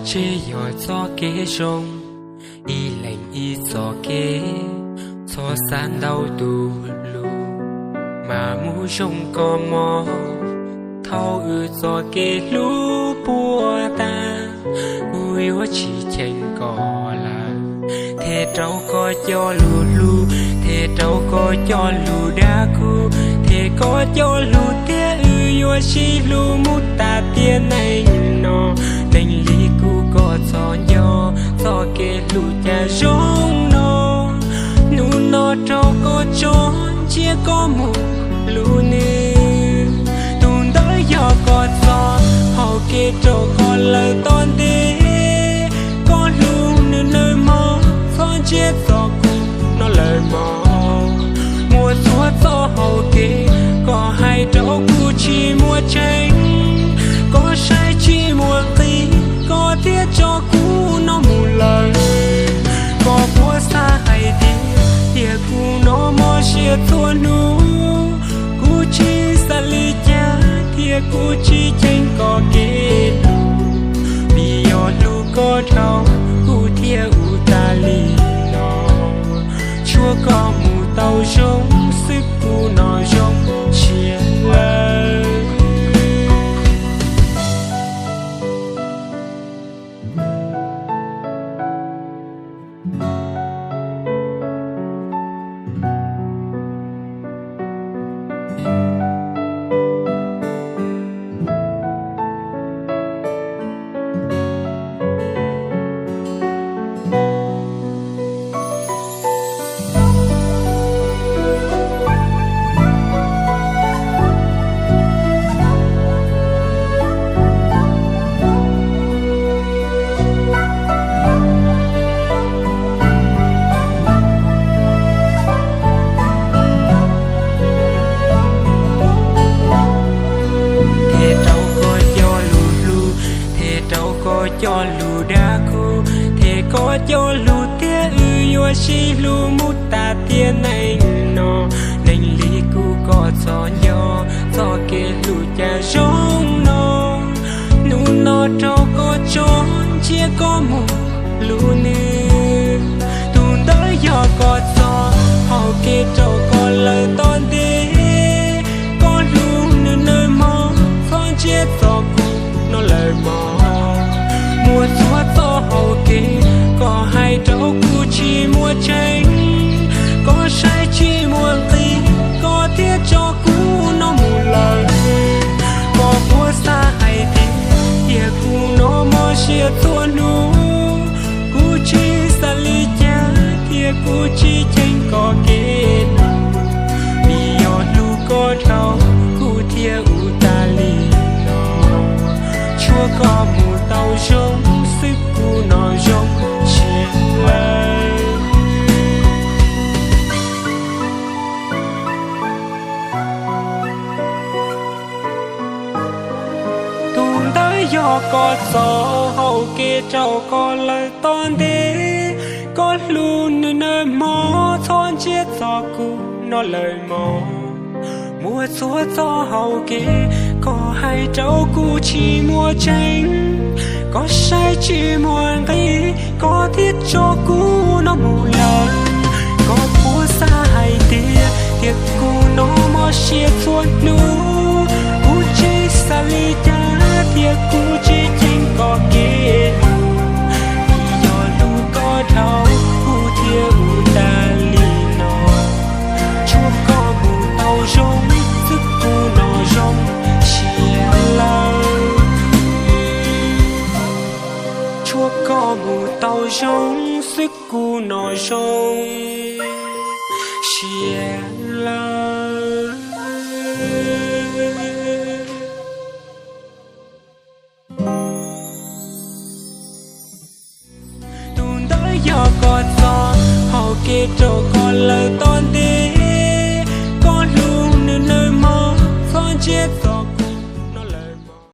Ntshe yog txoj kev zoo, ib leeg ib txoj kev, txhob xav ntau tus lus, mas mus zoo koj mog. Thaum wb txoj kev hlub puas tas, kuv yuav tsis cheem koj lawm, thiaj rau koj cov lus hlub, thiaj rau koj cov lus dag kuv, thiaj koj cov lus tias wb yuav sib hlub mus tas tiam neej no. Neeg li kuv koj txhob nco txoj kev hlub cas zoo no. Hnub no rau koj tso, ntsia koj mus hlub nws. Tus ntawd yog koj txoj hau kev rau koj lawm tom ntej. Koj hlub nws nawb mog, txhob ntsia txog kuv no lawm mog. Muaj txhua txoj hau kev koj hais rau kuv tsis muaj tseeb, koj saib tsis muaj nqis, koj thiaj tso kuv no mus lawm. Koj puas xav hais tias, tias kuv no mob siab txhua hnub. Kuv tsis xav li cas thiab kuv tsis cheem koj kev hlub, vim yog hlub koj dhau kuv thiaj ua tas li no. Tshuav koj mus tau zoo xwb kuv no zoo siab lawm. Thiaj rau koj cov lus hlub, thiaj rau koj cov lus dag kuv, thiaj koj cov lus tias wb yuav sib hlub mus tas tiam neej no. Neeg li kuv koj txhob nco txoj kev hlub cas zoo no. Hnub no rau koj tso, ntsia koj mus hlub nws. Tus ntawd yog koj txoj hau kev rau koj lawm tom ntej. Koj hlub nws nawb mog, txhob ntsia txog kuv no lawm mog. Muaj txhua txoj hau kev koj hais rau kuv tsis muaj tseeb, koj saib tsis muaj nqis, koj thiaj tso kuv no mus lawm. Koj puas xav hais tias, tias kuv no mob siab txhua hnub. Kuv tsis xav li cas thiab kuv tsis cheem koj kev hlub, vim yog hlub koj dhau kuv thiaj ua tas li no. Tshuav koj mus tau zoo xwb kuv no zoo siab lawm. Tus ntawd yog koj txoj hau kev rau koj lawm tom ntej. Koj hlub nws nawb mog, txhob ntsia txog kuv no lawm mog. Muaj txhua txoj hau kev koj hais rau kuv tsis muaj tseeb, koj saib tsis muaj nqis, koj thiaj tso kuv no mus lawm. Koj puas xav hais tias, tias kuv no mob siab txhua hnub. Kuv tsis xav li cas thiab kuv tsis cheem koj kev hlub, vim yog hlub koj dhau kuv thiaj ua tas li no. Tshuav koj mus tau zoo xwb kuv no zoo siab lawm. Tshuav koj mus tau zoo xwb kuv no zoo siab lawm. Tus ntawd yog koj txoj hau kev rau koj lawm tom